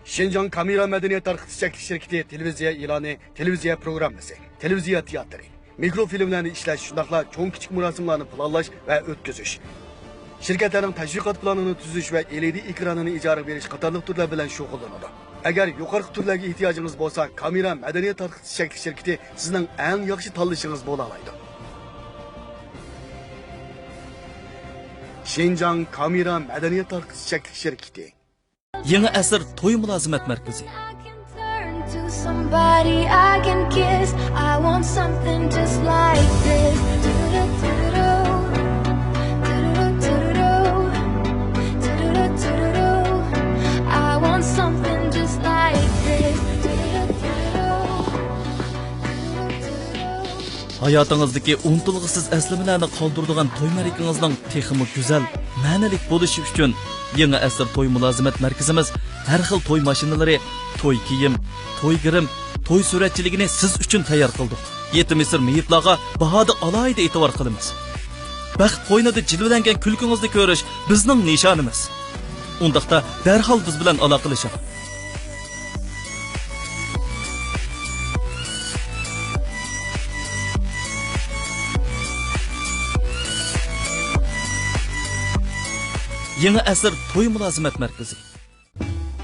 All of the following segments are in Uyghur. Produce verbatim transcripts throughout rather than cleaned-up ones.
شىنجاڭ كامېرا مەدەنىيەت تارقىتىش چەكلىك شىركىتى تېلېۋىزىيە ئېلانى، تېلېۋىزىيە پروگراممىسى، تېلېۋىزىيە تىياتىرى، مىكروفىلىملەرنى ئىشلەش، شۇنداقلا چوڭ كىچىك مۇراسىملارنى پىلانلاش ۋە ئۆتكۈزۈش. شىركەتلەرنىڭ تەشۋىقات پىلانىنى تۈزۈش ۋە ئېلئىدى ئېكرانىنى ئىجارىگە بېرىش قاتارلىق تۈرلەر بىلەن شۇغۇللىنىدۇ. ئەگەر يۇقىرىقى تۈرلەرگە ئېھتىياجىڭىز بولسا، كامېرا مەدەنىيەت تارقىتىش چەكلىك شىركىتى سىزنىڭ ئەڭ ياخشى تاللىشىڭىز بولالايدۇ. شىنجاڭ كامېرا مەدەنىيەت تارقىتىش چەكلىك شىركىتى. يېڭى ئەسىر توي مۇلازىمەت مەركىزى. I can turn to somebody I can kiss. I want something just like this. I want something just like this. ھاياتىڭىزدىكى ئۇنتۇلغۇسىز ئەسلىمىلەرنى قالدۇرىدىغان توي مەرىكىڭىزنىڭ تېخىمۇ گۈزەل، مەنىلىك بولۇشى ئۈچۈن، يېڭى ئەسىر توي مۇلازىمەت مەركىزىمىز ھەر خىل توي ماشىنىلىرى، توي كىيىم، توي گىرىم، توي سۈرەتچىلىكىنى سىز ئۈچۈن تەييار قىلدۇق. يېتىم يېسىر مېيىپلارغا باھادا ئالاھىدە ئېتىبار قىلىمىز. بەخت قوينىدا جىلۋىلەنگەن كۈلكىڭىزنى كۆرۈش بىزنىڭ نىشانىمىز. ئۇنداقتا دەرھال بىز بىلەن ئالاقىلىشىڭ. يېڭى ئەسىر توي مۇلازىمەت مەركىزى.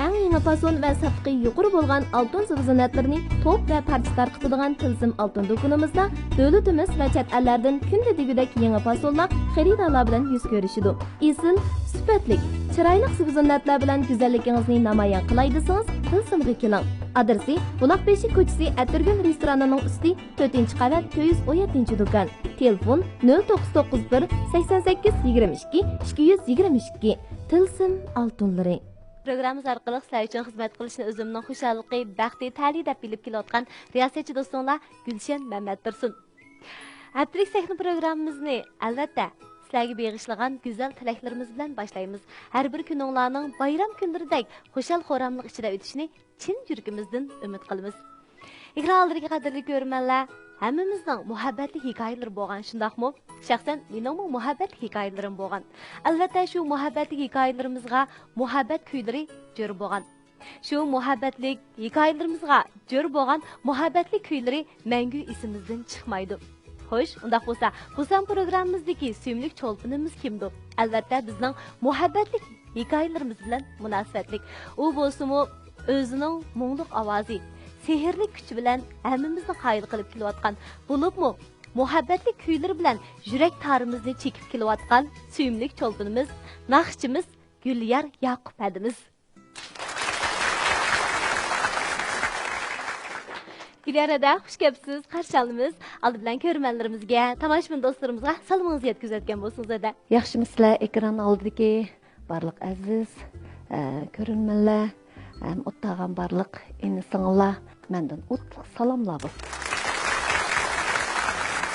ئەڭ يېڭى پاسون ۋە ساپلىقى يۇقىرى بولغان ئالتۇن زىبۇ زىننەتلىرىنى توپ ۋە پارچە تارقىتىدىغان تىلسىم ئالتۇن دۇكىنىمىزدا دۆلىتىمىز ۋە چەت ئەللەردىن كۈندە دېگۈدەك يېڭى پاسونلار خېرىدارلار بىلەن يۈز كۆرۈشىدۇ. ئېسىل، سۈپەتلىك، چىرايلىق زىبۇ زىننەتلەر بىلەن گۈزەللىكىڭىزنى نامايان قىلاي دېسىڭىز، تىلسىمغا كېلىڭ. ئادرېسى: بۇلاقبېشى كوچىسى، ئەتىرگۈل رېستورانىنىڭ ئۈستى، تۆتىنچى قەۋەت، تۆت يۈز ئون يەتتىنچى دۇكان. تېلېفون: نۆل توققۇز توققۇز بىر، سەكسەن سەككىز، يىگىرمە ئىككى، ئىككى يۈز يىگىرمە ئىككى. تىلسىم ئالتۇنلىرى. پروگراممىمىز ئارقىلىق سىلەر ئۈچۈن خىزمەت قىلىشنى ئۆزۈمنىڭ خۇشاللىقى، بەختى، تەلىيى دەپ بىلىپ كېلىۋاتقان رىياسەتچى دوستۇڭلار گۈلشەن مەمەتتۇرسۇن. ھەپتىلىك سەھنە پروگراممىمىزنى، ئەلۋەتتە، سىلەرگە بېغىشلىغان گۈزەل تىلەكلىرىمىز بىلەن باشلايمىز. ھەر بىر كۈنۈڭلارنىڭ بايرام كۈنلىرىدەك خۇشال-خۇراملىق ئىچىدە ئۆتۈشىنى چىن يۈرىكىمىزدىن ئۈمىد قىلىمىز. ئېكران ئالدىدىكى قەدىرلىك كۆرۈرمەنلەر، ھەممىمىزنىڭ مۇھەببەتلىك ھېكايىلىرى بولغان، شۇنداقمۇ؟ شەخسەن مېنىڭمۇ مۇھەببەتلىك ھېكايىلىرىم بولغان. ئەلۋەتتە، شۇ مۇھەببەتلىك ھېكايىلىرىمىزغا مۇھەببەت كۈيلىرى جۆر بولغان. شۇ مۇھەببەتلىك ھېكايىلىرىمىزغا جۆر بولغان مۇھەببەتلىك كۈيلىرى مەڭگۈ ئېسىمىزدىن چىقمايدۇ. خوش، ئۇنداق بولسا، بۇ سان پروگراممىمىزدىكى سۆيۈملۈك چولپىنىمىز كىمدۇ؟ ئەلۋەتتە، بىزنىڭ مۇھەببەتلىك ھېكايىلىرىمىز بىلەن مۇناسىۋەتلىك. ئۇ بولسىمۇ ئۆزىنىڭ مۇڭلۇق ئاۋازى، سېھىرلىك كۈچى بىلەن ھەممىمىزنى قايىل قىلىپ كېلىۋاتقان، بولۇپمۇ مۇھەببەتلىك كۈيلىرى بىلەن يۈرەك تارىمىزنى چېكىپ كېلىۋاتقان سۆيۈملۈك چولپىنىمىز، ناخشىچىمىز گۈليار ياقۇپ ھەدىمىز. گۈليار ھەدە، خۇش كەپسىز، قارشى ئالىمىز. ئالدى بىلەن كۆرۈرمەنلىرىمىزگە، تاماشىبىن دوستلىرىمىزغا سالىمىڭىزنى يەتكۈزۈۋەتكەن بولسىڭىز ھەدە. ياخشىمۇسىلەر ئېكران ئالدىدىكى بارلىق ئەزىز، ئە، كۆرۈرمەنلەر ھەم ئولتۇرغان بارلىق ئىنى-سىڭىللار، مەندىن ئوتلۇق سالاملار بولسۇن.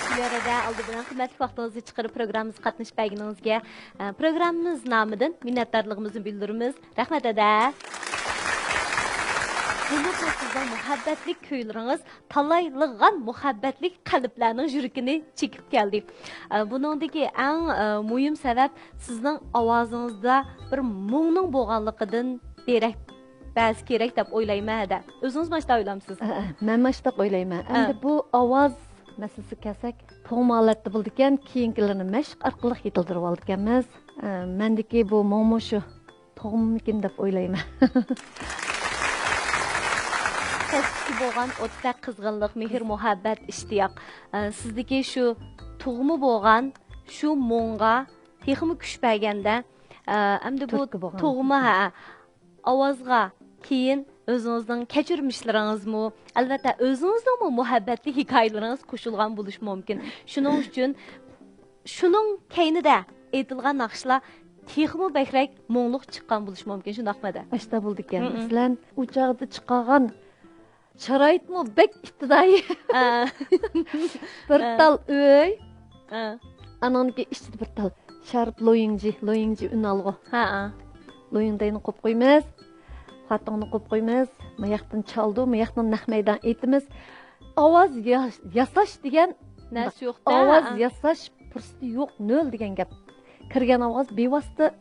گۈليار ھەدە، ئالدى بىلەن قىممەتلىك ۋاقتىڭىزنى چىقىرىپ پروگراممىمىزغا قاتنىشىپ بەرگىنىڭىزگە، ئە، پروگراممىمىز نامىدىن مىننەتدارلىقىمىزنى بىلدۈرىمىز. رەھمەت ھەدە. بۇمۇ سىزنىڭ مۇھەببەتلىك كۈيلىرىڭىز تالايلىغان مۇھەببەتلىك قەلبلەرنىڭ يۈرىكىنى چېكىپ كەلدى. ئە، بۇنىڭدىكى ئەڭ، ئە، مۇھىم سەۋەب سىزنىڭ ئاۋازىڭىزدا بىر مۇڭنىڭ بولغانلىقىدىن دېرەك بەرسە كېرەك دەپ ئويلايمەن ھەدە. ئۆزىڭىز ماشۇنداق ئويلامسىز؟ ئە، ئە، مەن ماشۇنداق ئويلايمەن. ئە. ئەمدى بۇ ئاۋاز مەسىلىسىگە كەلسەك، تۇغما ھالەتتە بولىدىكەن، كېيىنكىلىرىنى مەشىق ئارقىلىق يېتىلدۈرۈۋالىدىكەنمىز. ئە، مەندىكى بۇ مۇڭمۇ شۇ. تۇغمىمىكىن دەپ ئويلايمەن. كەسىپكە بولغان ئوتتەك قىزغىنلىق، مېھىر-مۇھەببەت، ئىشتىياق. ئە، سىزدىكى شۇ تۇغما بولغان شۇ مۇڭغا تېخىمۇ كۈچ بەرگەندە، ئە، ئەمدى بۇ تۈرتكە بولغان. تۇغما، ھە، ئاۋازغا كېيىن ئۆزىڭىزنىڭ كەچۈرمىشلىرىڭىزمۇ، ئەلۋەتتە، ئۆزىڭىزنىڭمۇ مۇھەببەتلىك ھېكايىلىرىڭىز قوشۇلغان بولۇشى مۇمكىن. شۇنىڭ ئۈچۈن شۇنىڭ كەينىدە ئېيتىلغان ناخشىلار تېخىمۇ بەكرەك مۇڭلۇق چىققان بولۇشى مۇمكىن، شۇنداقمۇ ھەدە؟ ئاشتا بولىدىكەن. مم. مەسىلەن، ئۇ چاغدا چىقارغان شارائىتمۇ بەك ئىپتىدائىي. ئا. بىر ئا. تال ئۆي، ئا. ئانىڭدىكى ئىچىدە بىر تال شارپ لويىڭجى، لويىڭجى ئۈنئالغۇ. ھە، ئا. لويىڭدەينى قويۇپ قويىمىز، خۇاتىڭنى قويۇپ قويىمىز، ماياقتىن چالدۇ، ماياقتىن نەق مەيدان ئېيتىمىز. ئاۋاز يا-، ياساش دېگەن نەرسە يوق-دە، ئاۋاز ھە. ياساش پۇرسىتى يوق، نۆل دېگەن گەپ. كىرگەن ئاۋاز بىۋاسىتە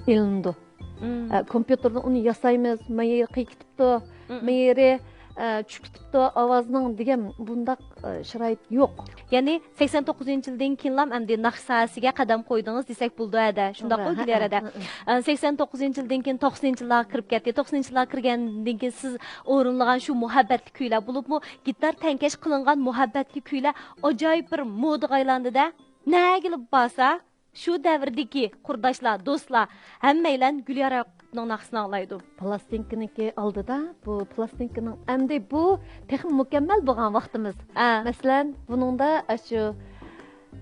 ئېلىنىدۇ. مم. ئە، كومپيۇتېردىن ئۇنى ياسايمىز، مېيى قېيىپ كېتىپتۇ، مم. مېيى، ئە، چۈشۈپ كېتىپتۇ ئاۋازنىڭ دېگەن بۇنداق، ئە، شارائىت يوق. يەنى سەكسەن توققۇزىنچى يىلدىن كېيىنلام ئەمدى ناخشا ساھەسىگە قەدەم قويدىڭىز دېسەك بولىدۇ ھەدە. شۇنداققۇ، توغرا، ھە، گۈليارەدە؟ ھە، ھە. ئە، سەكسەن توققۇزىنچى يىلدىن كېيىن توقسىنىنچى يىللارغا كىرىپ كەتتى. توقسىنىنچى يىللارغا كىرگەندىن كېيىن سىز ئورۇنلىغان شۇ مۇھەببەتلىك كۈيلەر بولۇپمۇ گىتار تەڭكەش قىلىنغان مۇھەببەتلىك كۈيلەر ئاجايىپ بىر مودىغا ئايلاندى-دە. نەگىلا بارسا، شۇ دەۋردىكى قۇرداشلار، دوستلار، ھەممەيلەن گۈليارەپنىڭ ناخشىسىنى ئاڭلايدۇ. پىلاستىنكىنىڭكى ئالدىدا، بۇ پىلاستىنكىنىڭ ئەمدى بۇ تېخىمۇ مۇكەممەل بولغان ۋاقتىمىز. ئا. مەسىلەن، بۇنىڭدا ئاشۇ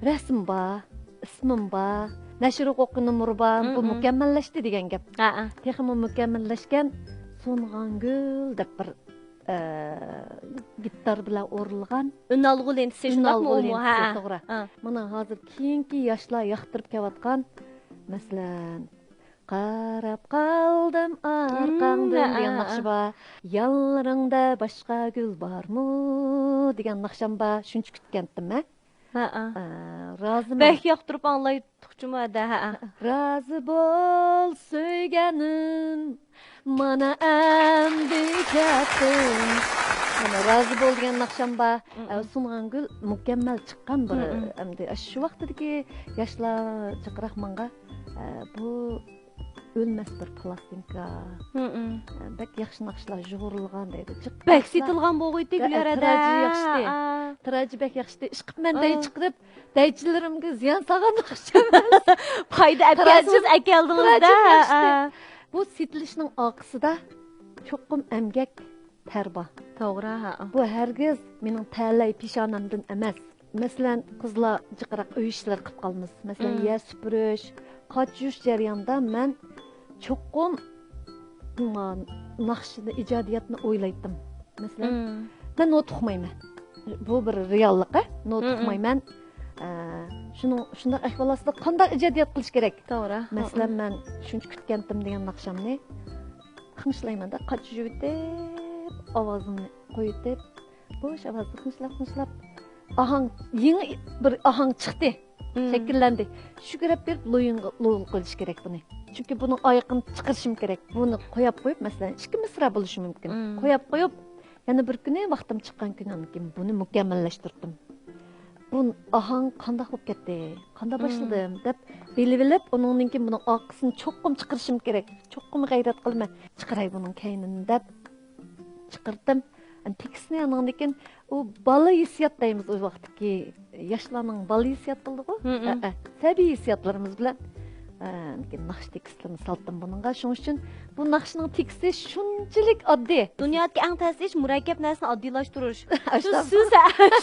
رەسىم بار، ئىسمىم بار، نەشر ھوقۇقى نومۇرى بار، مم، بۇ مم. مۇكەممەللەشتى دېگەن گەپ. ئا، ئا. تېخىمۇ مۇكەممەللەشكەن سۇنغان گۈل دەپ بىر، ئە، گىتار بىلەن ئورۇنلىغان ئۈنئالغۇ لېنتىسى، شۇنداقمۇ ئۈنئالغۇ ئۇمۇ؟ لېنتىسى، ھە، ھە. توغرا. ھە. مانا ھازىر كېيىنكى ياشلار ياقتۇرۇپ كېلىۋاتقان، مەسىلەن، «قاراپ قالدىم ئارقاڭدىن» مم، ھە، دېگەن ھە، ناخشا ھە. بار. «يانلىرىڭدا باشقا گۈل بارمۇ؟» دېگەن ناخشام بار. شۇنچە كۈتكەنتىم، ھە. ھە، ھە. ئە، رازىمەن. بەك ياقتۇرۇپ ئاڭلايتتۇقچۇمۇ ھەدە، ھە، ھە. رازى بول سۆيگەنىم، مانا ئەمدى كەتتىم. مانا رازى بول دېگەن ناخشام بار. مم. ئە، سۇنغان گۈل مۇكەممەل چىققان بىر، مم. ئەمدى شۇ ۋاقتىدىكى ياشلار جىقراق ماڭا، ئە، بۇ ئۆلمەس بىر پىلاستىنكا. مم. ئە، بەك ياخشى ناخشىلار يۇغۇرۇلغان دەيدۇ. جىق بەك ناخشىلار. سېتىلغان بولغىيتتى ھە، گۈليارەدە. تىراژى ياخشىتى. ھە. تىراژى بەك ياخشىتى. ئىشقىپ مەن دەي ئا. چىقىرىپ، دەيچىلىرىمگە زىيان سالغان ناخشا ئەمەس. پايدا ئەپكەلدىڭىز، تىراژىم، ئەكەلدىڭىز-دە. تىراژىم ياخشىتى. ھە. بۇ سېتىلىشنىڭ ئارقىسىدا چوقۇم ئەمگەك تەر بار. توغرا، ھە. بۇ ھەرگىز مېنىڭ تەلەي پېشانەمدىن ئەمەس. مەسىلەن، قىزلار جىقراق ئۆي ئىشلىرى قىلىپ قالىمىز. مەسىلەن، مم. يەر سۈپۈرۈش، قاچا يۇيۇش جەريانىدا مەن چوقۇم، ما، ناخشىنى، ئىجادىيەتنى ئويلايتتىم. مەسىلەن، مم. مەن نوتا ئۇقمايمەن. بۇ بىر رېئاللىق، ھە؟ نوتا مم، مم. ئۇقمايمەن. ئە، شۇنىڭ، شۇنداق ئەھۋال ئاستىدا قانداق ئىجادىيەت قىلىش كېرەك؟ توغرا. مەسىلەن، مم، مم. مەن شۇنچە كۈتكەنتىم دېگەن ناخشامنى خىڭشىلايمەن-دە، قاچا يۇيۇۋېتىپ، ئاۋازىمنى قويۇۋېتىپ، بوش ئاۋازدا خىڭشىلاپ، خىڭشىلاپ، ئاھاڭ، يېڭى بىر ئاھاڭ چىقتى، مم. شەكىللەندى. شۇ كىرىپ بېرىپ لويۇنغا، لويۇنغا قويۇش كېرەك بۇنى. چۈنكى بۇنىڭ ئايىقىنى چىقىرىشىم كېرەك. بۇنى قوياپ قويۇپ، مەسىلەن، ئىككى مىسرا بولۇشى مۇمكىن. مم. قوياپ قويۇپ، يەنە بىر كۈنى ۋاقتىم چىققان كۈنى ئاندىن كېيىن بۇنى مۇكەممەللەشتۈردۈم. بۇ ئاھاڭ قانداق بولۇپ كەتتى؟ قانداق مم. باشلىدىم؟ دەپ بىلىۋېلىپ، ئۇنىڭدىن كېيىن بۇنىڭ ئارقىسىنى چوقۇم چىقىرىشىم كېرەك. چوقۇم غەيرەت قىلىمەن. چىقىراي بۇنىڭ كەينىنى دەپ چىقىرتتىم. تېكىستنى ئانىڭدىن كېيىن ئۇ بالا ھېسسىيات دەيمىز، ئۇ ۋاقىتتىكى ياشلارنىڭ بالا ھېسسىيات بولىدىغۇ؟ مم، مم. ئە، ئە، سەبىي ھېسسىياتلىرىمىز بىلەن، ئە، ناخشا تېكىستلىرىنى سالتىم بۇنىڭغا. شۇنىڭ ئۈچۈن بۇ ناخشىنىڭ تېكىستى شۇنچىلىك ئاددىي. دۇنيادىكى ئەڭ تەس ئىش مۇرەككەپ نەرسىنى ئاددىيلاشتۇرۇش. شۇ ئاشۇنداق. سىز،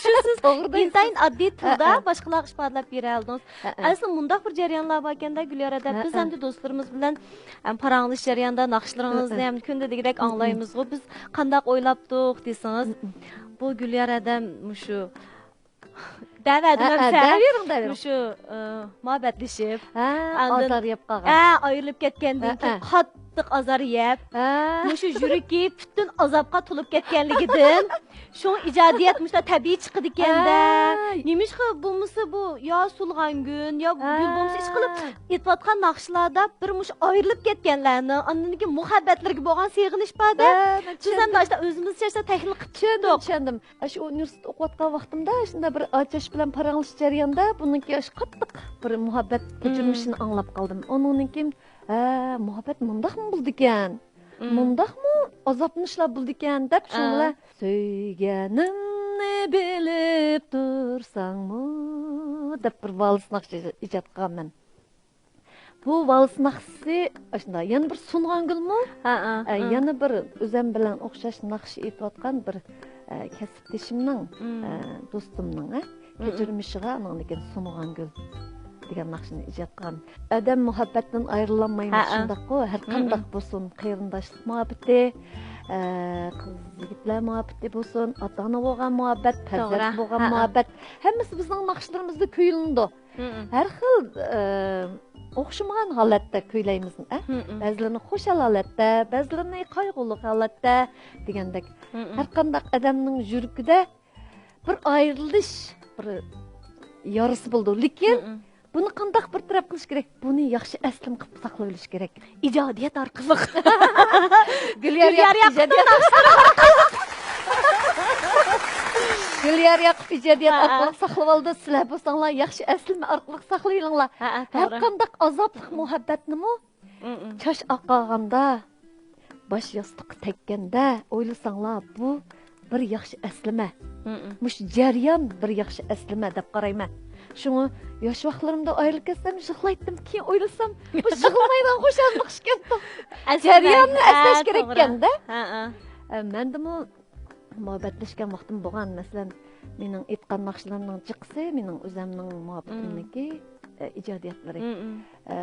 شۇ سىز توغرا دەيسىز. ئىنتايىن ئاددىي تىلدا ھە، ھە. باشقىلارغا ئىپادىلەپ بېرەلىدىڭىز. ھە، ھە. ئەسلى مۇنداق بىر جەريانلار باركەن-دە، گۈليارەدە، ھە، بىز ھە. ئەمدى دوستلىرىمىز بىلەن، ئەم، پاراڭلىشىش جەريانىدا ناخشىلىرىڭىزنى ھە، ھە. ھەم كۈندە دېگۈدەك مم، مم. ئاڭلايمىزغۇ. بىز قانداق ئويلاپتۇق دېسىڭىز، مم، مم. بۇ گۈليارەدە مۇشۇ دەۋەردىم ھە، ھە، ئەمسە. دەۋېرىڭ، دەۋېرىڭ. مۇشۇ، ئە، مۇھەببەتلىشىپ، ھە، ئاندىن، ئازار يەپ قالغان. ھە، ئايرىلىپ كەتكەندىن ھە، كېيىن ھە. قاتتىق ئازار يەپ، ھە. مۇشۇ يۈرىكى پۈتۈن ئازابقا تولۇپ كەتكەنلىكىدىن، شۇڭا ئىجادىيەت مۇشۇنداق تەبىئىي چىقىدىكەن-دە. ھە. نېمىشقا بولمىسا بۇ يا سۇنغان گۈل، يا ھە. گۈل بولمىسا ئىشقىلىپ ئېيتىۋاتقان ناخشىلاردا بىر مۇشۇ ئايرىلىپ كەتكەنلەرنىڭ ئاندىن كېيىن مۇھەببەتلىرىگە بولغان سېغىنىش بار-دە. ھە، مەن بىز ھەم چۈشەندىم. ئاشۇنداق ئۆزىمىزچە تەھلىل قىلىپ چۈشەندىم، چۈشەندىم. ئاشۇ ئۇنىۋېرسىتېتتا ئوقۇۋاتقان ۋاقتىمدا شۇنداق بىر ئاچاش بىلەن پاراڭلىشىش جەريانىدا بۇنىڭكى ئاشۇ قاتتىق بىر مۇھەببەت مم. كەچۈرمىشىنى ئاڭلاپ قالدىم. ئۇنىڭدىن كېيىن، ھە، مۇھەببەت مۇنداقمۇ بولىدىكەن، مم. مۇنداقمۇ ئازابلىنىشلار بولىدىكەن دەپ شۇنىڭ ئا. بىلەن «سۆيگەنىمنى بىلىپ تۇرساڭمۇ» دەپ بىر ۋالس ناخشا ئىجاد قىلغانمەن. بۇ ۋالس ناخشىسى ئاشۇنداق. يەنە بىر سۇنغان گۈلمۇ؟ ھە، ھە، ئە، ھە. يەنە بىر ئۆزەم بىلەن ئوخشاش ناخشا ئېيتىۋاتقان بىر، ئە، كەسىپدىشىمنىڭ، مم. ئە، دوستۇمنىڭ، ئە، مم. كەچۈرمىشىغا ئانىڭدىن كېيىن سۇنغان گۈل دېگەن ناخشىنى ئىجاد قىلغان. ئادەم مۇھەببەتتىن ئايرىلالمايمىز، ھە، ھە. شۇنداققۇ؟ ھەر مم، قانداق مم. بولسۇن، قېرىنداشلىق مۇھەببىتى، ئە، قىز يىگىتلەر مۇھەببىتى بولسۇن، ئاتا-ئانا بولغان مۇھەببەت، پەرزەنت توغرا. بولغان ھە، ھە. مۇھەببەت، ھەممىسى بىزنىڭ ناخشىلىرىمىزدا كۈيلىنىدۇ. مم. ھەر خىل، ئە، ئوخشىمىغان ھالەتتە كۈيلەيمىز، ئە؟ مم. بەزىلىرىنى خۇشال ھالەتتە، بەزىلىرىنى قايغۇلۇق ھالەتتە دېگەندەك. مم. ھەر قانداق ئادەمنىڭ يۈرىكىدە بىر ئايرىلىش، بىر يارىسى بولىدۇ. لېكىن مم. بۇنى قانداق بىر تەرەپ قىلىش كېرەك؟ بۇنى ياخشى ئەسلىمە قىلىپ ساقلىۋېلىش كېرەك. ئىجادىيەت ئارقىلىق. گۈليار ياقۇپ ئىجادىيەت ئارقىلىق. گۈليار ياقۇپ ئىجادىيەت ئارقىلىق ساقلىۋالدى. سىلەر بولساڭلار ياخشى ئەسلىمە ئارقىلىق ساقلىۋېلىڭلار. ھەر قانداق ئازابلىق مۇھەببەتنىمۇ چاچ ئاقارغاندا، باش ياستۇققا تەگكەندە ئويلىساڭلار، بۇ بىر ياخشى ئەسلىمە. مۇشۇ جەريان بىر ياخشى ئەسلىمە دەپ قارايمەن. شۇڭا ياش ۋاقىتلىرىمدا ئايرىلىپ كەتسەم يىغلايتتىم. كېيىن ئويلىسام، بۇ يىغلىمايدىغان خۇشاللىق ئىكەن. جەرياننى ئەسلەش كېرەككەندە. مەندىمۇ مۇھەببەتلەشكەن ۋاقتىم بولغان. مەسىلەن، مېنىڭ ئېيتقان ناخشىلىرىمنىڭ جىقىسى مېنىڭ ئۆزەمنىڭ مۇھەببىتىمنىڭكى، ئە، ئىجادىيەتلىرى. ئە،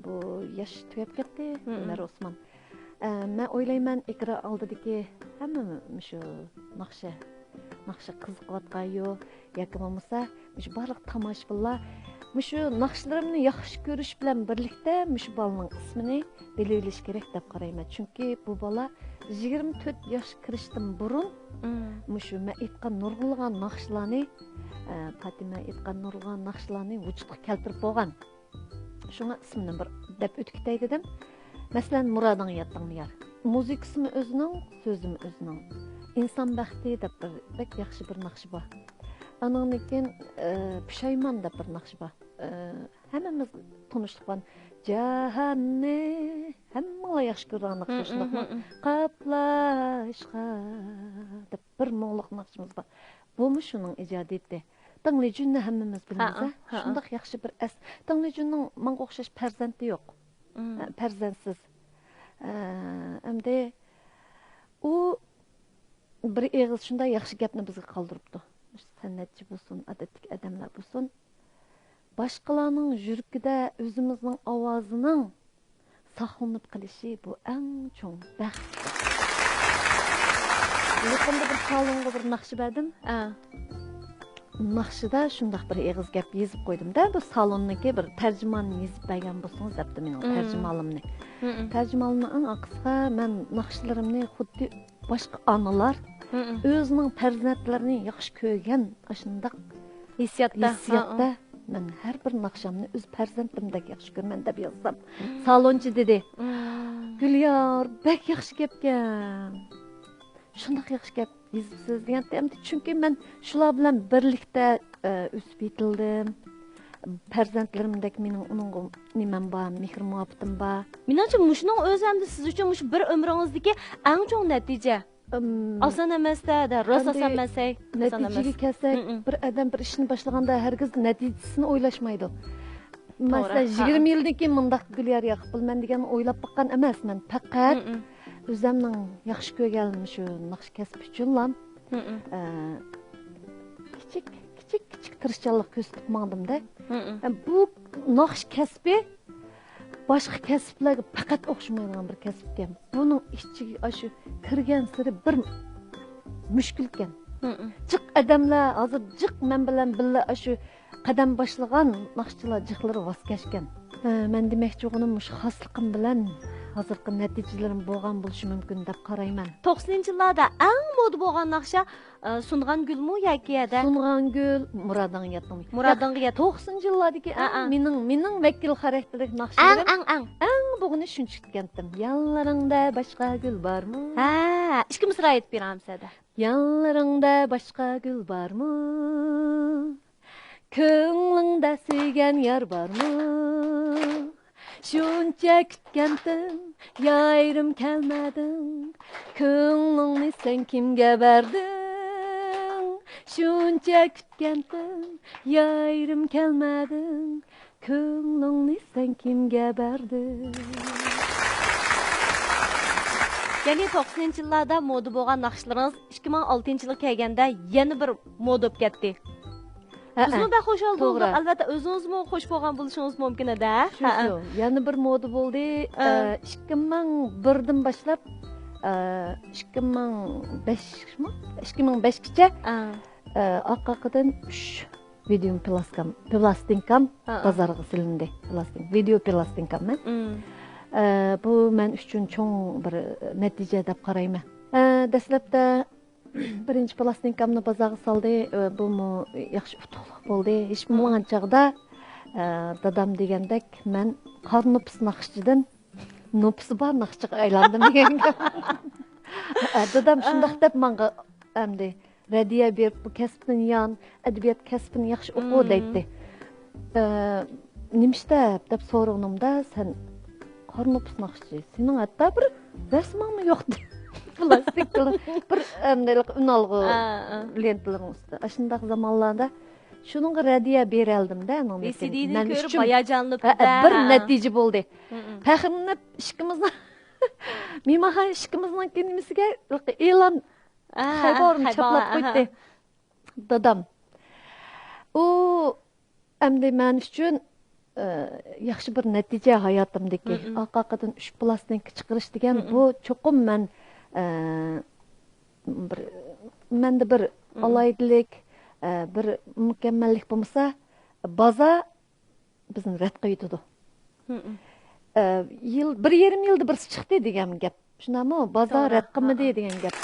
بۇ ياش تۈگەپ كەتتى، ئۆمەر ئوسمان. ئە، مەن ئويلايمەن، ئېكران ئالدىدىكى ھەممە مۇشۇ ناخشا، ناخشا قىزىقىۋاتقان يو ياكى بولمىسا مۇشۇ بارلىق تاماشىبىنلار مۇشۇ ناخشىلىرىمنى ياخشى كۆرۈش بىلەن بىرلىكتە مۇشۇ بالىنىڭ ئىسمىنى بىلىۋېلىش كېرەك دەپ قارايمەن. چۈنكى بۇ بالا يىگىرمە تۆت ياشقا كىرىشتىن بۇرۇن مۇشۇ مەن ئېيتقان نۇرغۇنلىغان ناخشىلارنى، ئە، پاتىمە ئېيتقان نۇرغۇنلىغان ناخشىلارنى ۋۇجۇدقا كەلتۈرۈپ بولغان. شۇڭا ئىسمىنى بىر دەپ ئۆتۈپ كېتەي دېدىم. مەسىلەن، مۇرادىڭغا يەتتىڭمۇ يار. مۇزىكىسىمۇ ئۆزىنىڭ، سۆزىمۇ ئۆزىنىڭ. ئىنسان بەختى دەپ بىر بەك ياخشى بىر ناخشا بار. ئانىڭدىن كېيىن، ئە، پۇشايمان دەپ بىر ناخشا بار. ئە، ھەممىمىز تونۇشلۇق بار. جاھاننى ھەممىڭلار ياخشى كۆرىدىغان ناخشا شۇنداقمۇ؟ قاپلاشقا دەپ بىر مۇڭلۇق ناخشىمىز بار. بۇمۇ شۇنىڭ ئىجادىيىتى. دېڭلىجۈننى ھەممىمىز بىلىمىز، ھە؟ شۇنداق ياخشى بىر ئەس-، دېڭلىجۈننىڭ ماڭا ئوخشاش پەرزەنتى يوق. ئە، پەرزەنتسىز. ئە، ئەمدى ئۇ بىر ئېغىز شۇنداق ياخشى گەپنى بىزگە قالدۇرۇپتۇ. سەنئەتچى بولسۇن، ئادەتتىكى ئادەملەر بولسۇن، باشقىلارنىڭ يۈرىكىدە ئۆزىمىزنىڭ ئاۋازىنىڭ ساقلىنىپ قېلىشى، بۇ ئەڭ چوڭ بەخت. يېقىندا بىر سالونغا بىر ناخشا بەردىم. ئا. ناخشىدا شۇنداق بىر ئېغىز گەپ يېزىپ قويدۇم-دە، بۇ سالوننىڭكى بىر تەرجىمانىنى يېزىپ بەرگەن بولسىڭىز دەپتۇ مېنىڭ تەرجىمانىمنى. تەرجىمانىمنىڭ ئەڭ ئارقىسىغا مەن ناخشىلىرىمنى خۇددى باشقا ئانىلار ئۆزىنىڭ پەرزەنتلىرىنى ياخشى كۆرگەن ئاشۇنداق ھېسسىياتتا، ھېسسىياتتا مەن ھەر بىر ناخشامنى ئۆز پەرزەنتىمدەك ياخشى كۆرىمەن دەپ يازسام، سالونچى دېدى، گۈليار، بەك ياخشى گەپكەن. شۇنداق ياخشى گەپ يېزىپسىز دېگەنتى، ئەمدى چۈنكى مەن شۇلار بىلەن بىرلىكتە، ئە، ئۆسۈپ يېتىلدىم. پەرزەنتلىرىمدەك مېنىڭ ئۇنىڭغا نېمەم بار، مېھىر مۇھەببىتىم بار. مېنىڭچە، مۇشۇنىڭ ئۆزى ئەمدى سىز ئۈچۈن مۇشۇ بىر ئۆمرىڭىزدىكى ئەڭ چوڭ نەتىجە. ئىم، ئاسان ئەمەس-دە، راست ئاسان ئەمەس، ھەي. ئاسان ئەمەس. نەتىجىگە كەلسەك، بىر ئادەم بىر ئىشنى باشلىغاندا ھەرگىز نەتىجىسىنى ئويلاشمايدۇ. مەسىلەن، يىگىرمە يىلدىن كېيىن مۇنداق گۈليار ياقۇپ بولىمەن دېگەننى ئويلاپ باققان ئەمەسمەن. پەقەت ئۆزەمنىڭ ياخشى كۆرگەن شۇ ناخشا كەسپى ئۈچۈنلا، ئە، كىچىك، كىچىك، كىچىك تىرىشچانلىق كۆرسىتىپ ماڭدىم-دە. ئە، بۇ ناخشا كەسپى باشقا كەسىپلەرگە پەقەت ئوخشىمايدىغان بىر كەسىپكەن. بۇنىڭ ئىچىگە ئاشۇ كىرگەنسېرى بىر مۈشكۈلكەن. جىق ئادەملەر، ھازىر جىق مەن بىلەن بىللە ئاشۇ قەدەم باشلىغان ناخشىچىلار جىقلىرى ۋاز كەچكەن. ھە، مەن دېمەكچى بولغىنىم مۇشۇ خاسلىقىم بىلەن ھازىرقى نەتىجىلىرىم بولغان بولۇشى مۇمكىن دەپ قارايمەن. توقسىنىنچى يىللاردا ئەڭ مودا بولغان ناخشا، ئە، سۇنغان گۈلمۇ ياكى ھەدە؟ سۇنغان گۈل، مۇرادىڭغا يەتتىڭمۇ؟ مۇرادىڭغا يەت. توقسىنىنچى يىللاردىكى ئەڭ، مېنىڭ، مېنىڭ ۋەكىل خاراكتېرلىك ناخشىلىرىم ئەڭ، ئەڭ، ئەڭ. ئەڭ بولغىنى شۇنچە كۈتكەنتىم. يانلىرىڭدا باشقا گۈل بارمۇ؟ ھە، ئىككى مىسرا ئېيتىپ بېرىڭ ئەمسە ھەدە. يانلىرىڭدا باشقا گۈل بارمۇ؟ كۆڭلۈڭدە سۆيگەن يار بارمۇ؟ شۇنچە كۈتكەنتىم، يايرىم كەلمەدىڭ. كۆڭلۈڭنى سەن كىمگە بەردىڭ؟ شۇنچە كۈتكەنتىم، يايرىم كەلمەدىڭ. كۆڭلۈڭنى سەن كىمگە بەردىڭ؟ يەنى توقسىنىنچى يىللاردا مودا بولغان ناخشىلىرىڭىز ئىككى مىڭ ئالتىنچى يىلغا كەلگەندە يەنە بىر مودا بولۇپ كەتتى. ھەئە. بىزمۇ بەك خۇشال بولدۇق. توغرا. ئەلۋەتتە، ئۆزىڭىزمۇ خۇش بولغان بولۇشىڭىز مۇمكىن ئىدى، ھە؟ شۇ، شۇ. يەنە بىر مودا بولدى. ئە، ئىككى مىڭ بىردىن باشلاپ، ئە، ئىككى مىڭ بەشمۇ؟ ئىككى مىڭ بەشكىچە، ئە، ئارقا-ئارقىدىن ئۈچ ۋىدېو پلاستىنكام، پلاستىنكام بازارغا سېلىندى. پلاستىنكا، ۋىدېو پلاستىنكام مەن. ئە، بۇ مەن ئۈچۈن چوڭ بىر نەتىجە دەپ قارايمەن. ئە، دەسلەپتە بىرىنچى پلاستىنكامنى بازارغا سالدى. ئە، بۇمۇ ياخشى ئۇتۇقلۇق بولدى. ھېچ بولمىغان چاغدا ئە، دادام دېگەندەك، مەن قارا نوپۇس ناخشىچىدىن نوپۇسى بار ناخشىچىغا ئايلاندىم دېگەن گەپ. ئە، دادام شۇنداق دەپ ماڭا ئەمدى رەددىيە بېرىپ، بۇ كەسىپتىن يان، ئەدەبىيات كەسپىنى ياخشى ئوقۇ دەيتتى. ئە، نېمىشتە دەپ سورىغىنىمدا، سەن قارا نوپۇس ناخشىچى، سېنىڭ ھەتتا بىر رەسىمىڭمۇ يوق دەپ. پلاستىكلا بىر ئەمدى ئۈنئالغۇ لېنتىلىرىڭ ئۈستىدە. ئاشۇنداق زامانلاردا شۇنىڭغا رەددىيە بېرەلدىم-دە، ئۇنىڭدىن كېيىن. ۋىسىدىنى مەن كۆرۈپ ئۈچۈن ھاياجانلىنىپ ھە، بىر نەتىجە بولدى. پەخىرلىنىپ ئىككىمىزنىڭ، مېھمانخانا ئىككىمىزنىڭكى نېمىسىگە ئېلان خەۋىرىنى چاپلاپ قويدى. دادام. ئۇ ئەمدى مەن ئۈچۈن، ئە، ياخشى بىر نەتىجە ھاياتىمدىكى. ئارقا-ئارقىدىن ئۈچ پلاستىنكا چىقىرىش دېگەن، بۇ چوقۇم مەن، ئە، بىر، مەندە بىر ئالاھىدىلىك، ئە، بىر مۇكەممەللىك بولمىسا، بازار بىزنى رەت قىلىۋېتىدۇ. ئە، يىل، بىر يېرىم يىلدا بىرسى چىقتى دېگەن گەپ. شۇنداقمۇ؟ بازار رەت قىلمىدى دېگەن گەپ.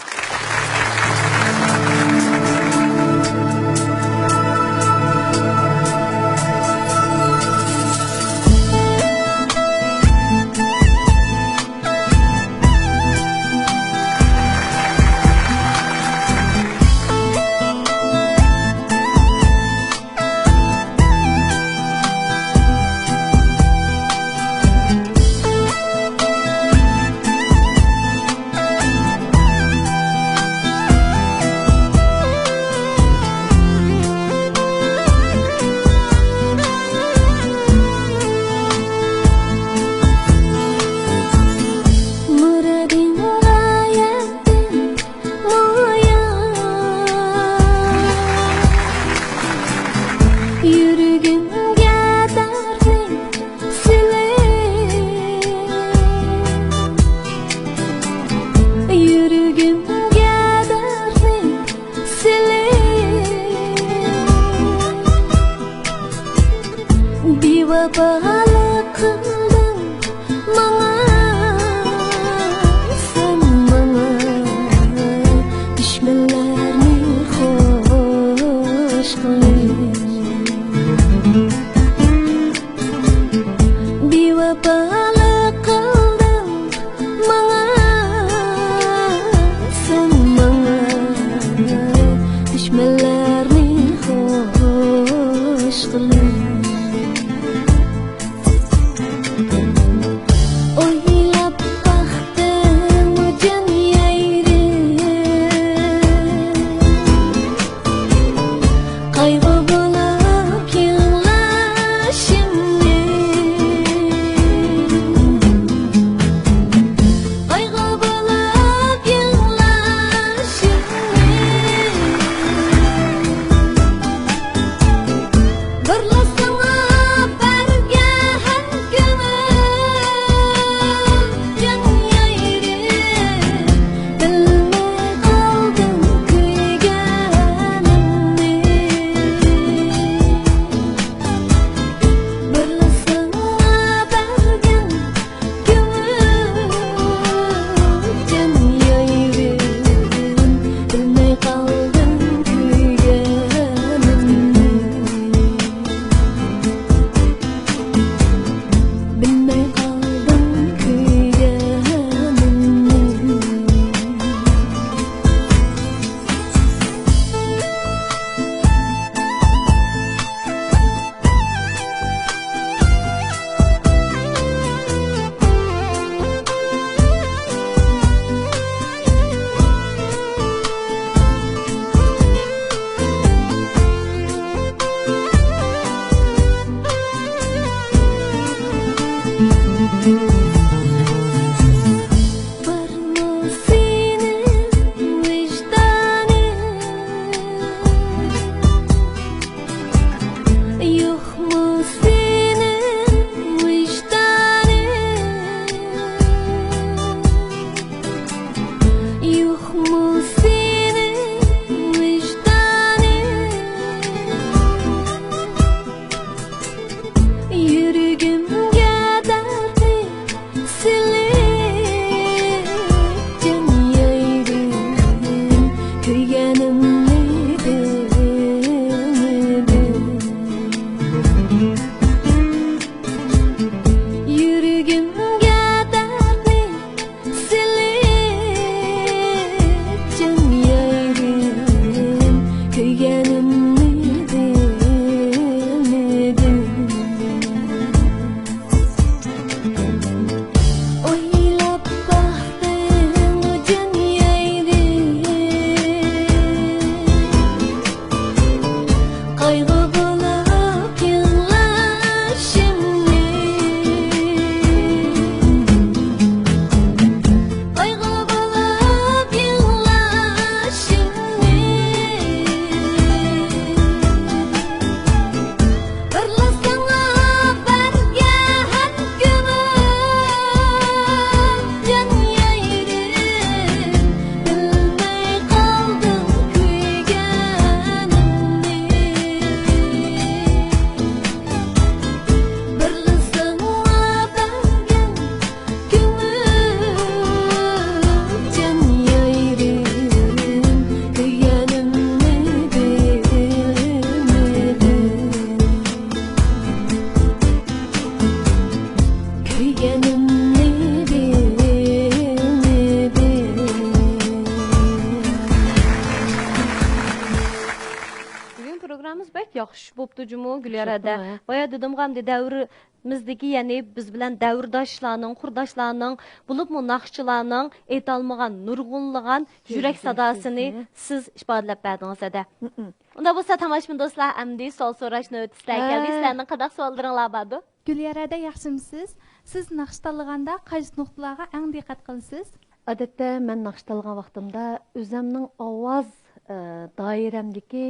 ياخشى بوپتۇ جۇمۇ، گۈليار ھەدە. ياخشى بوپتۇمۇ، ھە؟ بايا دېدىمغۇ ئەمدى دەۋرىمىزدىكى، يەنى بىز بىلەن دەۋرداشلارنىڭ، قۇرداشلارنىڭ، بولۇپمۇ ناخشىچىلارنىڭ ئېيتالمىغان نۇرغۇنلىغان يۈرەك يۈرەك ساداسىنى سېزىشنى. سىز ئىپادىلەپ بەردىڭىز ھەدە. مم. ئۇنداق بولسا، تاماشىبىن دوستلار، ئەمدى سوئال سوراش نۆۋىتى سىلەرگە كەلدى. ھە. سىلەرنىڭ قانداق سوئاللىرىڭلار باردۇ؟ گۈليار ھەدە، ياخشىمۇسىز؟ سىز ناخشا تاللىغاندا قايسى نۇقتىلارغا ئەڭ دىققەت قىلىسىز؟ ئادەتتە مەن ناخشا تاللىغان ۋاقتىمدا ئۆزەمنىڭ ئاۋاز، ئە، دائىرەمدىكى،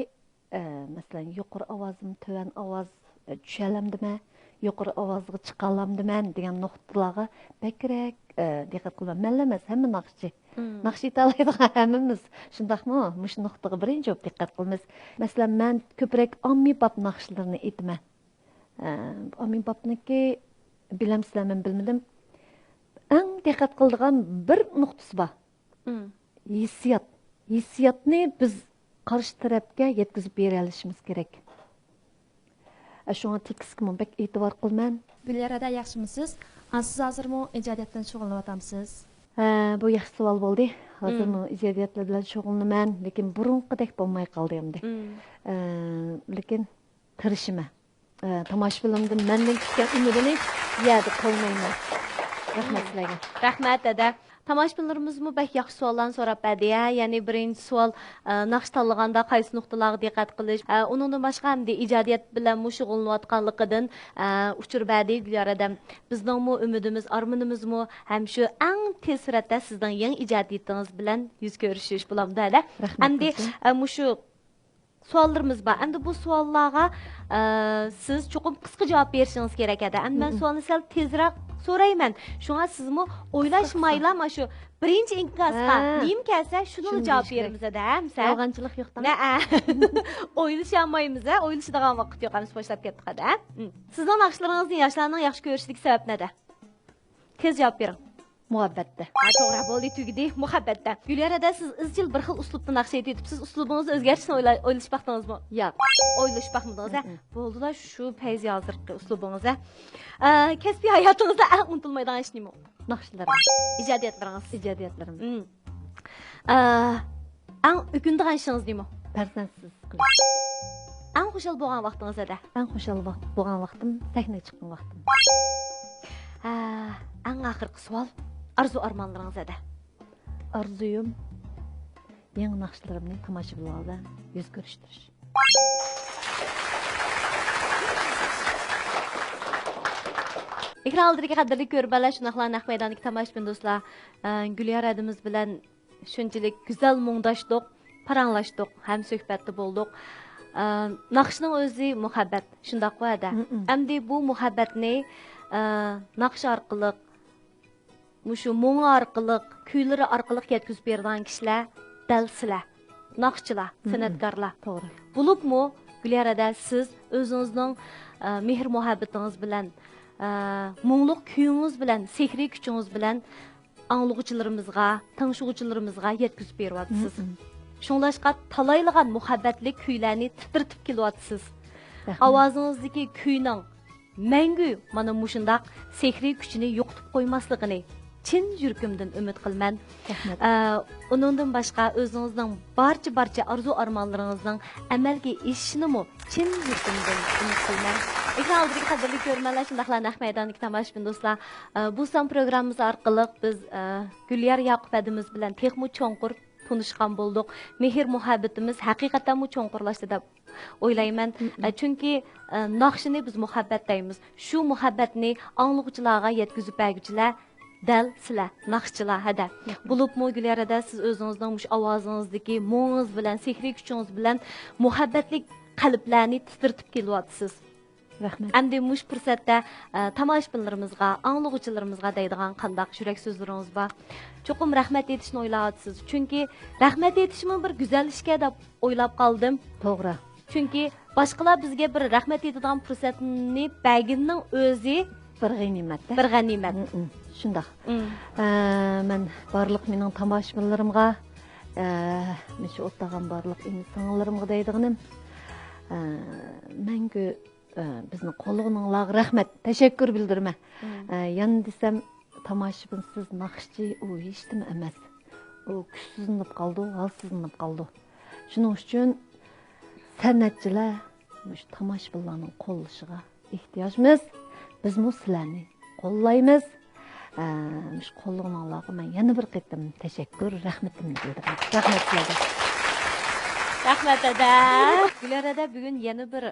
ئە، مەسىلەن، يۇقىرى ئاۋازىم، تۆۋەن ئاۋاز، ئە، چۈشەلەمدىمەن، يۇقىرى ئاۋازغا چىقالامدىمەن دېگەن نۇقتىلارغا بەكرەك، ئە، دىققەت قىلىمەن. مەنلا ئەمەس، ھەممە ناخشىچى. مم. ناخشا ئېيتالايدىغان ھەممىمىز شۇنداقمۇ؟ مۇشۇ نۇقتىغا بىرىنچى بولۇپ دىققەت قىلىمىز. مەسىلەن، مەن كۆپرەك ئاممىباب ناخشىلىرىنى ئېيتىمەن. ئە، ئاممىبابنىڭكى بىلەمسىلەر، مەن بىلمىدىم. ئەڭ دىققەت قىلىدىغان بىر نۇقتىسى بار. مم. ھېسسىيات. ھېسسىياتنى بىز قارشى تەرەپكە يەتكۈزۈپ بېرەلىشىمىز كېرەك. ئە، شۇڭا تېكىستكىمۇ بەك ئېتىبار قىلىمەن. گۈليار ھەدە، ياخشىمۇسىز؟ ئا، سىز ھازىرمۇ ئىجادىيەت بىلەن شۇغۇللىنىۋاتامسىز؟ ھە، بۇ ياخشى سوئال بولدى. ھازىرمۇ مم. ئىجادىيەتلەر بىلەن شۇغۇللىنىمەن، لېكىن بۇرۇنقىدەك بولماي قالدى ئەمدى. مم. ئە، لېكىن تىرىشىمەن. ئە، تاماشىبىنلىرىمدىن مەندىن كۈتكەن ئۈمىدىنى يەردە قويمايمەن. رەھمەت سىلەرگە. رەھمەت، ھەدە. تاماشىبىنلىرىمىزمۇ بەك ياخشى سوئاللارنى سوراپ بەردى، ھە. يەنى بىرىنچى سوئال، ئە، ناخشا تاللىغاندا قايسى نۇقتىلارغا دىققەت قىلىش؟ ئە، ئۇنىڭدىن باشقا ئەمدى ئىجادىيەت بىلەنمۇ شۇغۇللىنىۋاتقانلىقىدىن، ئە، ئۇچۇر بەردى گۈليار ھەدەم. بىزنىڭمۇ ئۈمىدىمىز، ئارمىنىمىزمۇ ھەم شۇ ئەڭ تېز سۈرئەتتە سىزنىڭ يېڭى ئىجادىيىتىڭىز بىلەن يۈز كۆرۈشۈش بولامدۇ، ھەدە؟ رەھمەت ئەمدى، كۆپتىن. ئە، مۇشۇ سوئاللىرىمىز بار. ئەمدى بۇ سوئاللارغا، ئە، سىز چوقۇم قىسقا جاۋاب بېرىشىڭىز كېرەك ھەدە. ئەمدى مەن مم. سوئالنى سەل تېزرەك سورايمەن. شۇڭا سىزمۇ ئويلاشمايلا، قىسقا. مانا شۇ بىرىنچى ئىنكاسقا ھە. نېمە كەلسە، شۇنىلا شۇنى جاۋاب دېيىش كېرەك. بېرىمىز ھەدە، ھە، مىسال. يالغانچىلىق يوق دەڭ. نەئە. ئويلىشالمايمىز، ھە، ئويلىشىدىغان ۋاقىت يوق، ئەمىسە باشلاپ كەتتۇق ھەدە، ھە. مم. سىزنىڭ ناخشىلىرىڭىزنى ياشلارنىڭ ياخشى كۆرۈشىدىكى سەۋەب نەدە؟ تېز جاۋاب بېرىڭ. مۇھەببەتتە. ھە، توغرا، بولدى، تۈگىدى. مۇھەببەتتە. گۈليار ھەدە، سىز ئىزچىل بىر خىل ئۇسلۇبتا ناخشا ئېيتىۋېتىپسىز. ئۇسلۇبىڭىزنى ئۆزگەرتىشنى ئويلا-، ئويلىشىپ باقتىڭىزمۇ؟ ياق. ئويلىشىپ باقمىدىڭىز، ھە؟ مم. بولدىلا، شۇ پەيزى ھازىرقى ئۇسلۇبىڭىز، ھە؟ ئە، كەسپىي ھاياتىڭىزدا ئەڭ ئۇنتۇلمايدىغان ئىش نېمە؟ ناخشىلىرىم. ئىجادىيەتلىرىڭىز. ئىجادىيەتلىرىم. مم. ئە، ئەڭ ئۆكۈنىدىغان ئىشىڭىز نېمە؟ پەرزەنتسىز قېلىش. ئەڭ خۇشال بولغان ۋاقتىڭىز ھەدە؟ ئەڭ خۇشال ۋاق-، بولغان ۋاقتىم سەھنىگە چىققان ۋاقتىم. ھە، ئەڭ ئاخىرقى سوئال. ئارزۇ ئارمانلىرىڭىز ھەدە؟ ئارزۇيۇم، يېڭى ناخشىلىرىمنى تاماشىبىنلار بىلەن يۈز كۆرۈشتۈرۈش. ئېكران ئالدىدىكى قەدىرلىك كۆرۈرمەنلەر، شۇنداقلا نەق مەيداندىكى تاماشىبىن دوستلار، ئە، گۈليار ھەدىمىز بىلەن شۇنچىلىك گۈزەل مۇڭداشتۇق، پاراڭلاشتۇق، ھەم سۆھبەتتە بولدۇق. ئە، ناخشىنىڭ ئۆزى مۇھەببەت، شۇنداققۇ ھەدە؟ مم. ئەمدى بۇ مۇھەببەتنى، ئە، ناخشا ئارقىلىق، مۇشۇ مۇڭى ئارقىلىق، كۈيلىرى ئارقىلىق يەتكۈزۈپ بېرىدىغان كىشىلەر دەل سىلەر، ناخشىچىلار، مم. سەنئەتكارلار. توغرا. بولۇپمۇ گۈليار ھەدە، سىز ئۆزىڭىزنىڭ، ئە، مېھىر-مۇھەببىتىڭىز بىلەن، ئە، مۇڭلۇق كۈيىڭىز بىلەن، سېھرىي كۈچىڭىز بىلەن ئاڭلىغۇچىلىرىمىزغا، تىڭشىغۇچىلىرىمىزغا يەتكۈزۈپ بېرىۋاتىسىز. مم. شۇڭلاشقا تالايلىغان مۇھەببەتلىك كۈيلەرنى تىترىتىپ كېلىۋاتىسىز. رەھمەت. ئاۋازىڭىزدىكى كۈينىڭ مەڭگۈ مانا مۇشۇنداق سېھرىي كۈچىنى يوقىتىپ قويماسلىقىنى چىن يۈرىكىمدىن ئۈمىد قىلىمەن. رەھمەت. ئە، ئۇنىڭدىن باشقا ئۆزىڭىزنىڭ بارچە-بارچە ئارزۇ-ئارمانلىرىڭىزنىڭ ئەمەلگە ئېشىشىنىمۇ چىن يۈرىكىمدىن ئۈمىد قىلىمەن. ئېكران ئالدىدىكى قەدىرلىك كۆرۈرمەنلەر، شۇنداقلا نەق مەيداندىكى تاماشىبىن دوستلار، ئە، بۇ سان پروگراممىمىز ئارقىلىق بىز، ئە، گۈليار ياقۇپ ھەدىمىز بىلەن تېخىمۇ چوڭقۇر تونۇشقان بولدۇق. مېھىر-مۇھەببىتىمىز ھەقىقەتەنمۇ چوڭقۇرلاشتى دەپ ئويلايمەن. مم. ئە، چۈنكى، ئە، ناخشىنى بىز مۇھەببەت دەيمىز. شۇ مۇھەببەتنى ئاڭلىغۇچىلارغا يەتكۈزۈپ بەرگۈچىلەر دەل سىلەر، ناخشىچىلار ھەدە. مم. بولۇپمۇ گۈليار ھەدە، سىز ئۆزىڭىزنىڭ مۇشۇ ئاۋازىڭىزدىكى مۇڭىڭىز بىلەن، سېھرىي كۈچىڭىز بىلەن مۇھەببەتلىك قەلبلەرنى تىترىتىپ كېلىۋاتىسىز. رەھمەت. ئەمدى مۇشۇ پۇرسەتتە، ئە، تاماشىبىنلىرىمىزغا، ئاڭلىغۇچىلىرىمىزغا دەيدىغان قانداق يۈرەك سۆزلىرىڭىز بار؟ چوقۇم رەھمەت ئېيتىشنى ئويلاۋاتىسىز. چۈنكى رەھمەت ئېيتىشمۇ بىر گۈزەل ئىشكەن دەپ ئويلاپ قالدىم. توغرا. چۈنكى باشقىلار بىزگە بىر رەھمەت ئېيتىدىغان پۇرسەتنى بەرگىنىنىڭ ئۆزى بىر غەنىيمەت-تە. بىر غەنىيمەت. مم، مم. شۇنداق. مم. ئە، مەن بارلىق مېنىڭ تاماشىبىنلىرىمغا، ئە، مۇشۇ ئولتۇرغان بارلىق ئىنى-سىڭىللىرىمغا دەيدىغىنىم، ئە، مەڭگۈ ئە، بىزنى قوللىغىنىڭلارغا رەھمەت، تەشەككۈر بىلدۈرىمەن. مم. ئە، يەنە دېسەم، تاماشىبىنسىز ناخشىچى ئۇ ھېچنېمە ئەمەس. ئۇ كۈچسىزلىنىپ قالىدۇ، ھالسىزلىنىپ قالىدۇ. شۇنىڭ ئۈچۈن سەنئەتچىلەر مۇشۇ تاماشىبىنلارنىڭ قوللىشىغا ئېھتىياجمىز. بىزمۇ سىلەرنى قوللايمىز. ئە، مۇشۇ قوللىغىنىڭلارغا مەن يەنە بىر قېتىم تەشەككۈر، رەھمىتىمنى بىلدۈرىمەن. رەھمەت سىلەرگە. رەھمەت، ھەدە. گۈلەر ھەدە، بۈگۈن يەنە بىر،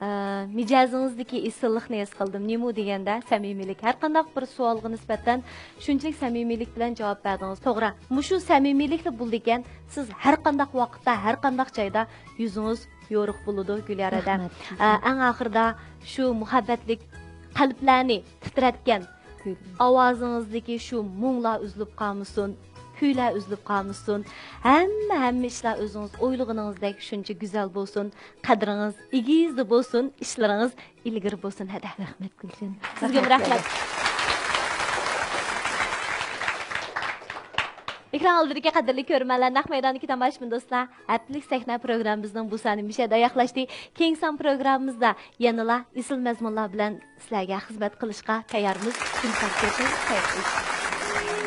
ئە، مىجەزىڭىزدىكى ئېسىللىقنى ھېس قىلدىم. نېمە دېگەندە، سەمىمىيلىك. ھەر قانداق بىر سوئالغا نىسبەتەن شۇنچىلىك سەمىمىيلىك بىلەن جاۋاب بەردىڭىز. توغرا، مۇشۇ سەمىمىيلىكلا بولىدىكەن، سىز ھەر قانداق ۋاقىتتا، ھەر قانداق جايدا يۈزىڭىز يورۇق بولىدۇ، گۈلەر ھەدە. رەھمەت. ئە، ئەڭ ئاخىرىدا شۇ مۇھەببەتلىك قەلبلەرنى تىترەتكەن ئاۋازىڭىزدىكى شۇ مۇڭلار ئۈزۈلۈپ قالمىسۇن، كۈيلەر ئۈزۈلۈپ قالمىسۇن. ھەممە، ھەممە ئىشلار ئۆزىڭىز ئويلىغىنىڭىزدەك شۇنچە گۈزەل بولسۇن. قەدرىڭىز ئېگىزدە بولسۇن، ئىشلىرىڭىز ئىلگىرى بولسۇن، ھەدە. رەھمەت، گۈلجان. سىزگىمۇ رەھمەت. ئېكران ئالدىدىكى قەدىرلىك كۆرۈرمەنلەر، نەق مەيداندىكى تاماشىبىن دوستلار، ھەپتىلىك سەھنە پروگراممىمىزنىڭ بۇ سانى مۇشۇ يەردە ئاياغلاشتى. كېيىنكى سان پروگراممىمىزدا يەنىلا ئېسىل مەزمۇنلار بىلەن سىلەرگە خىزمەت قىلىشقا تەييارمىز. كۈن ساغ كۆرۈڭ، خەير ئىش.